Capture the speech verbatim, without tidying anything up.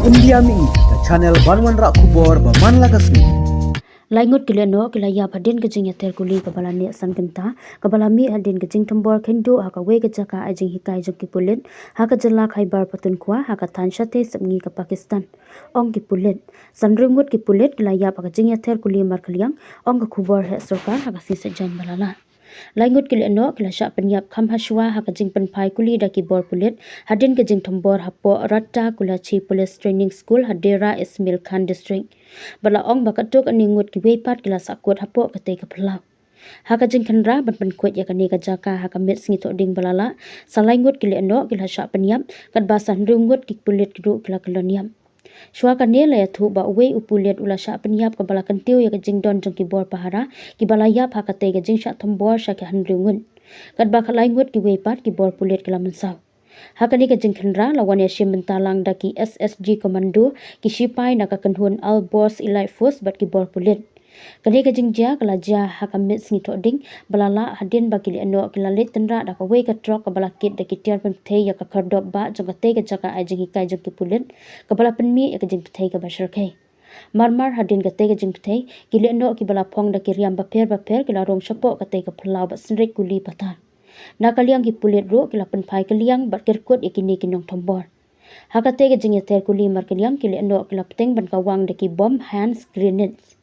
India Mihi, ka channel ban wanrah khubor ba man la ka sngi. Laingut ki lehnoh ki la ïap hadien ka jingïater kuli kaba la neh san kynta, kaba la mih hadien ka jingthombor khynduh ha kawei ka jaka ai jinghikai jong ki pulit ha ka jylla Khyber Pakhtunkhwa, ha ka thaiñ shatei sepngi ka Pakistan, ong ki pulit. San hynriew ngut ki pulit ki la ïap ha ka jingïater kuli markylliang, ong ka khubor heh sorkar ha ka sngi Saitjaiñ ba la leit. Laingut ki lehnoh ki la shah pynïap kham hashwa ha ka jingpynphai kuli da ki bor pulit hadien ka jingthombor hapoh Ratta Kulachi Police Training School ha Dera Ismail Khan District. Bad la ong ba katto katne ngut kiwei pat ki la sahkut hapoh katei ka phyllaw. Ha ka jingkhynra ban pynkhuid ïa kane ka jaka ha ka miet sngi Thohdieng ba la leit, sa laingut ki lehnoh ki la shah pynïap, katba san hynriew ngut ki pulit ruh ki la kyllon ïap. Shuwa kane la ïathuh ba uwei u pulit u la shah pynïap, kaba la kyntiew ïa ka jingdon jong ki bor pahara kiba la ïap ha katei ka jingshah thombor sha ki hynriew ngut. Katba khatlai ngut kiwei pat ki bor pulit ki la mynsaw. Ha kane ka jingkhynra la wan ïashim bynta lang da ki S S G Commando, ki shipai na ka kynhun Al Bors Elite Force bad ki bor pulit. Kane ka jingjia ka la jia ha ka miet sngi Thohdieng ba la leit, hadien ba ki lehnoh ki la leit tynrah da kawei ka trok kaba la kit da ki tiar pynpthei ïa ka khyrdop bah jong katei ka jaka ai jinghikai jong ki pulit, kaba la pynmih ïa ka jingpthei kaba shyrkhei. Marmar hadien katei ka jingpthei, ki lehnoh kiba la phong da ki riam bapher bapher ki la rung shapoh katei ka phyllaw bad synreit kuli pathar. Na ka liang ki pulit ruh ki la pynphai kylliang bad kyrkut ïa kine ki nongthombor. Ha katei ka jingïater kuli markylliang, ki lehnoh ki la bteng ban kawang da ki bom hand grenades.